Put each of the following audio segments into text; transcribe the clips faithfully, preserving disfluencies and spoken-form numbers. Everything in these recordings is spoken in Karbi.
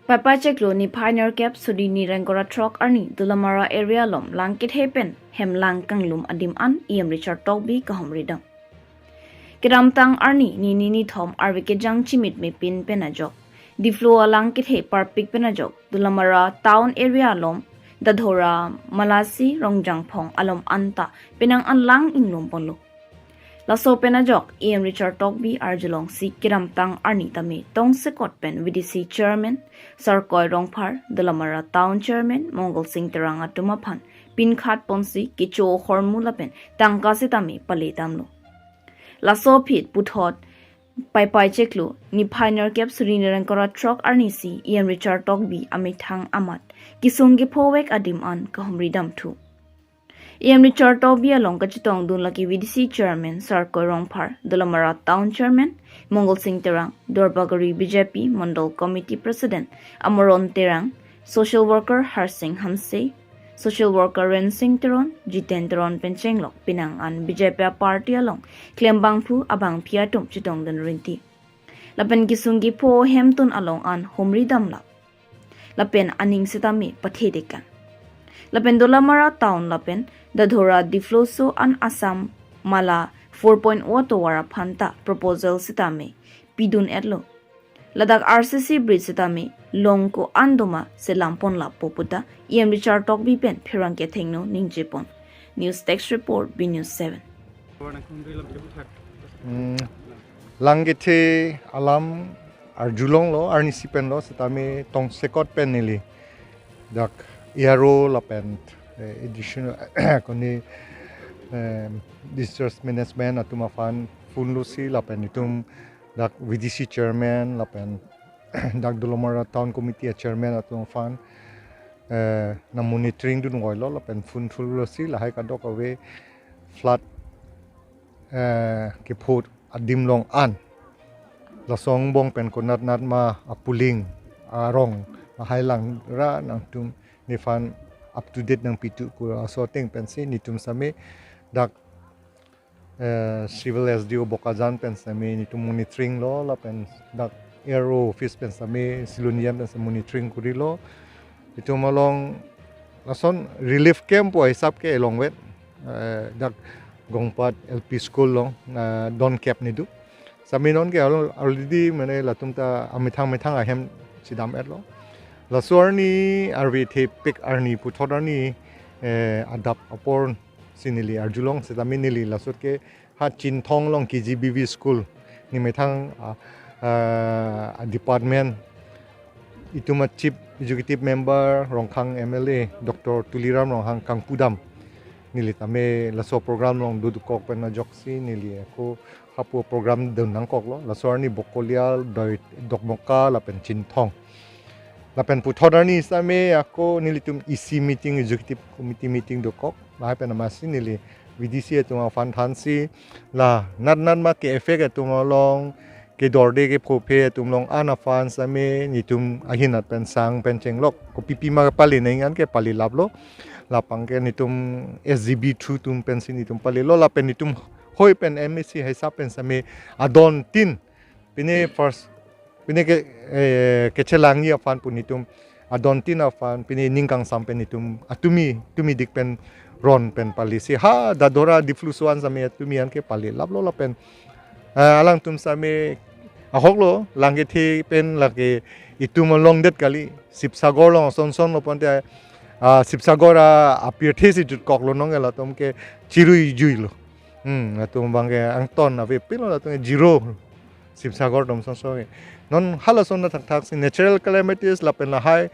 Paipai chiklo niphai nerkep suri ni ingkoi ra throk arni Dolamara area along lang kethe pen hem lang kanglum adim an E M Richard Tokbi kahumri dam. Kedamtang arni nini nithom arve kejang chimit mepin pen ajok Diphu alang kethe parpik pen ajok Dolamara town area along Dadhora, Malasi, Rongjangphong along anta penang an lang inglum ponlo. Laso pen ajok E M Richard Tokbi arjulongsi kedamtang arni tame tongsekot pen V D C chairman Sarkoi Rongphar, Dolamara town chairman Mongol Sing Terang atum aphan pinkhat ponsi kecho ahormu lapen tangka sitame pale damlo. Laso aphi puthot Paipai chiklo niphai nerkep suri ni ingkoi ra throk arni si E M Richard Tokbi amethang amat kesung kephovek adim an kahumri damthu. E M Richard Tokbi along kachetongdun lake V D C chairman Sarkoi Rongphar, Dolamara town chairman Mongol Sing Terang, Duarbagori B J P Mandal Committee President Amoron Terang, social worker Harsing Hanse, social worker Rensing Teron, Jiten Teron pen chenglok penang an B J P party along klembangphu abangpi atum chetongdun rinti. Lapen kesung kepho hemtun along an humri damlap. Lapen aning sitame pathe dekan. Lapen Dolamara town lapen Dadhora Diphu an Assam Mala four point oh tovar aphan ta proposal sitame pidun etlo. Ladak R C C bridge sitame long ko-an doma selam ponlappo puta E M Richard Tokbi pen pherangke thengno ningjepon. News Desk Report, B News seven. Hmm. Lang kethe alam arjulonglo, arnisi penlo, sitame tongsekot pen neli dak E R O lapen, eh, additional koni, eh, disaster management atum aphan phone losi lapen itum dak V D C chairman lapen dak Dolamara Town Committee a chairman atum aphan, eh, nang monitoring dun ngoilo lapen phone thulo si lahai kadokave flood, eh, kepho adim along an laso angbong pen konat natma apuling arong lahai lang ra nangtum nephan up to date nangpithu pu aso ateng pensi netum sitame dak, eh, Civil S D O Bokajan pen sitame netum monitoring lo lapen dak A R O office pen sitame Silonijan pen sitame monitoring korilo. Itum along lason relief camp pu hisap ke elongvet, eh, dak Gongpat L P School along, eh, don kep nedu. Sitame non ke al-, already mane latum ta amethang methang ahem chedam etlo. Laso arni arve thepik arni puthot arni, eh, adap apor si neli arjulong sitame neli laso ke ha Chinthong along K G B V school ni methang, ah, ah, department itum a chief executive member Rongkhang M L A Doctor Tuliram Ronghang kangpudam neli tame laso program along dodokok pen ajoksi neli ako hapu program dun nangkoklo. Laso arni Bokolia, Doi, Dokmoka lapen Chinthong. Lapen puthot arni sitame ako nelitum E C meeting, executive committee meeting dokok. Lahai pen amatsi neli V D C atum aphan thansi la nat natma ke-affect atum along, kedorde kephophe atum along an aphan sitame netum ahin at pen sang pen chenglok kopipi ma pale nang an ke palelaplo. Lapen ke netum S G B through atum pensi netum palelo lapen netum hoi pen M A C hisap pen sitame adon tin pine first pine ke, eh, kechelangji aphan pu netum adon tin aphan pine ning kangsam pen netum atumi tumi dik pen ron pen palesi ha Dadhora Diphu an sitame atumi an ke palelaplo lapen, eh, alangtum sitame ahoklo lang kethe pen lake itum along det kali Sibsagar along son son lo ponte, ah, Sibsagar a apirthe si jutkoklo nonke latum ke chirui juilo. Hmm, latum abang ke angton avepinlo latum ke zero. Sibsagar atum son son ke. Non halason na thakthak si natural calamities lapen lahai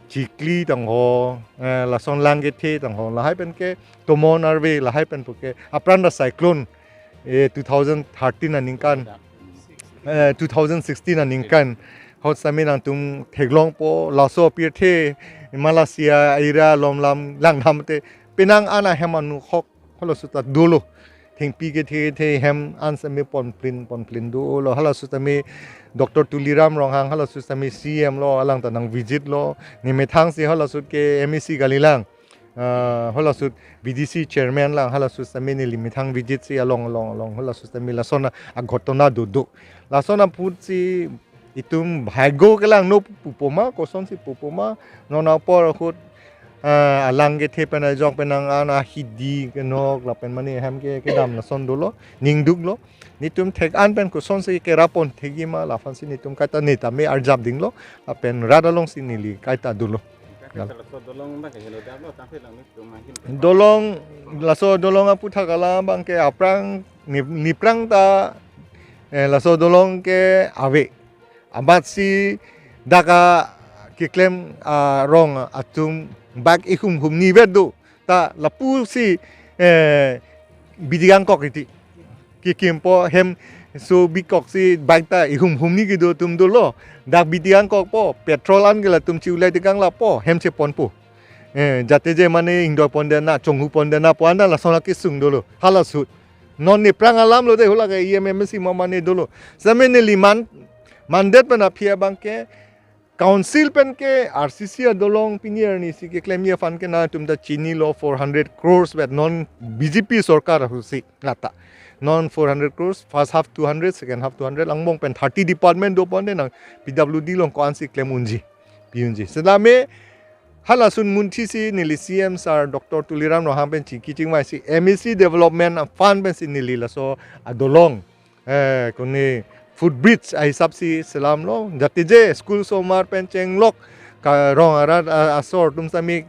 chikli tangho, eh, lason lang kethe tangho, lahai pen ke tomon arve, lahai pen puke apran da cyclone, eh, two thousand thirteen aningkan, eh, two thousand sixteen aningkan. Hot sitame nangtum theklongpo, laso apirthe, Malaysia, Ira, Lomlam, Langnam te, penang an ahem anu hok, halaso ta dolo. Thengpi kethe kethe hem an sitame ponplin, ponplin dolo. Halaso sitame Doctor Tuliram Ronghang, halaso sitame C M lo, alang ta nang visit lo. Ni methang si halaso ke M A C kalilang. Ah, halaso V D C chairman lang, halaso sitame neli methang visit si along, along, along. Halaso sitame lason a ghotona dodo. Lason aphuthak si itum bhagyo kelang no pu poma, kosonsi pu poma, non apor ahut, eh, alang kethe pen ajok pen nang an ahidi kenok lapen mane hem ke kedam lason dolo, ningduklo. Netum thek-an pen kosonsi kerap pon thekji ma, laphansi netum kaita ne tame arjap dinglo, lapen rat alongsi neli kaita dolo. Kaita laso dolong abang ke helo dam lo, tangte lang netum ahin ke. Dolong, laso dolong aputhak alam abang ke aphrang ni, niprang ta, eh, laso dolong ke ave. Amatsi dak akeklem arong atum bike ihum humni vet do. Ta lapusi, eh, bidi angkok iti. Kikimpo hem so bikoksi bike ta ihum humni kedo atum dolo. Dak bidi angkokpo, petrol an ke latum chiulai dikang lapo, hem cheponpo. Eh, jate je mane ingdoi pon dena, chonghu pon dena pu anda lason akesung dolo. Hala ahut. Non niprang alam lo de, hula ke E M M C ma mane dolo. Same neli man, mandet pen aphi abang ke, council pen ke R C C adolong pini arnisi keklemji aphan ke nangtum ta chinilo, four hundred crores vet non B J P sorkar ahutsi lata. Non four hundred crores, first half two hundred, second half two hundred, angbong pen thirty department do pon de nang P W D along ko-ansi klem unji, pi unji. Setame halason munthisi neli C M sir Doctor Tuliram Ronghang pen chingki chingvaisi M A C development fund pensi neli laso adolong, eh, kone footbridge ahisapsi selamlo. Jate je school osomar pen chenglok, ka rong arat a-, asor atum sami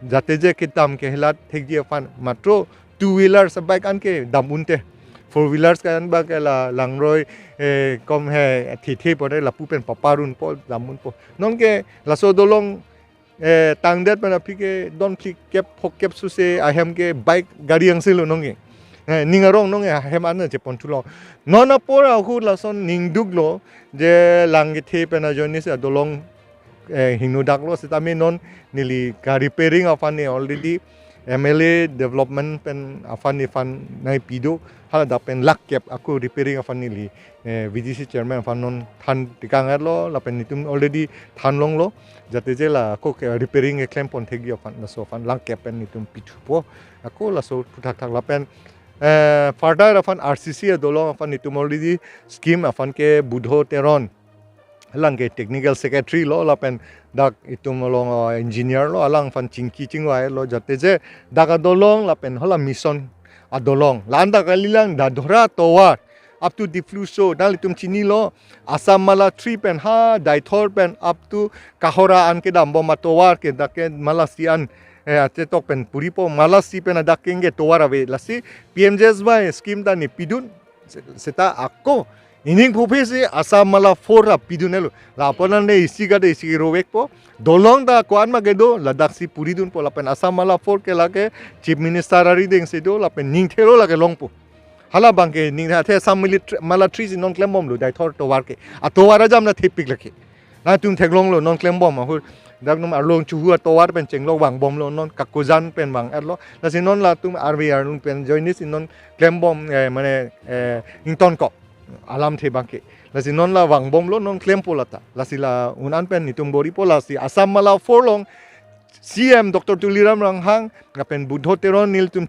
jate je kedam kehelat thekji aphan matro two wheelers bike an kedam unte. Four wheelers ke an abang ke la langroi, eh, kom he thithe pon de lapu pen papar unpo, dam unpo. Non ke laso dolong, eh, tangdet pen aphi ke don phlikep phokep suse ahem ke bike gari angse lo non ke. Eh, ning arong non ke ahem an cheponthulo. Non apor ahut lason ningduklo je lang kethe pen ajoinesi adolong, eh, hingno daklo, setame non neli ka repairing aphan ne already M L A development pen aphan ne fund nai pi do, hala dak pen lakh kep ako repairing aphan neli, eh, V D C chairman aphan non than tikang etlo, lapen netum already than longlo, jate je la ako ke repairing keklem pon thekji aphan, laso aphan lakh kep pen netum pithupo, ako laso thuthak thak lapen, eh, further aphan R C C adolong aphan netum already scheme aphan ke Budho Teron alang ke technical secretary lo, lapen dak itum along, uh, engineer lo, alang aphan chingki chingvailo, jate je dak adolong lapen hala mission adolong. Lan dak kalilang Dadhora tovar up to Dipluso, nanglitum chinilo, Assam Mala three pen ha Deithor pen up to Kohora an kedambom atovar ke dak ke Mala isi an, eh, achetok pen puripo, Mala isi pen adak ke ingke tovar ave, lasi P M G S Y scheme ta ne pidun. Se-, seta ako ining phuphi si Assam Mala four ta pidun elo. La apot an de isi ka de isi rovekpo. Dolong ta ko-an ma kedo, ladaksi puridunpo, lapen Assam Mala four ke lake Chief Minister arideng si do, lapen ning thelo lake longpo. Hala abang ke ning athe Assam Mala three, Mala three si non klembomlo, Deithor tovar ke. Atovar ajam na thepik lake. Nangtum theklonglo non klembom ahut. Dak num arlong chuhu atovar pen chenglok vangbomlo non, Kakojan pen vang-etlo. Lasi non latum R V R lung pen joinesi non klembom, eh, mane, eh, ingtonkok alamthe abang ke. Lasi non la vangbomlo, non klempo lata. Lasi la un-an pen netum bor-ipo, lasi Assam Mala four along C M Doctor Tuliram Ronghang lapen Budho Teron nelitum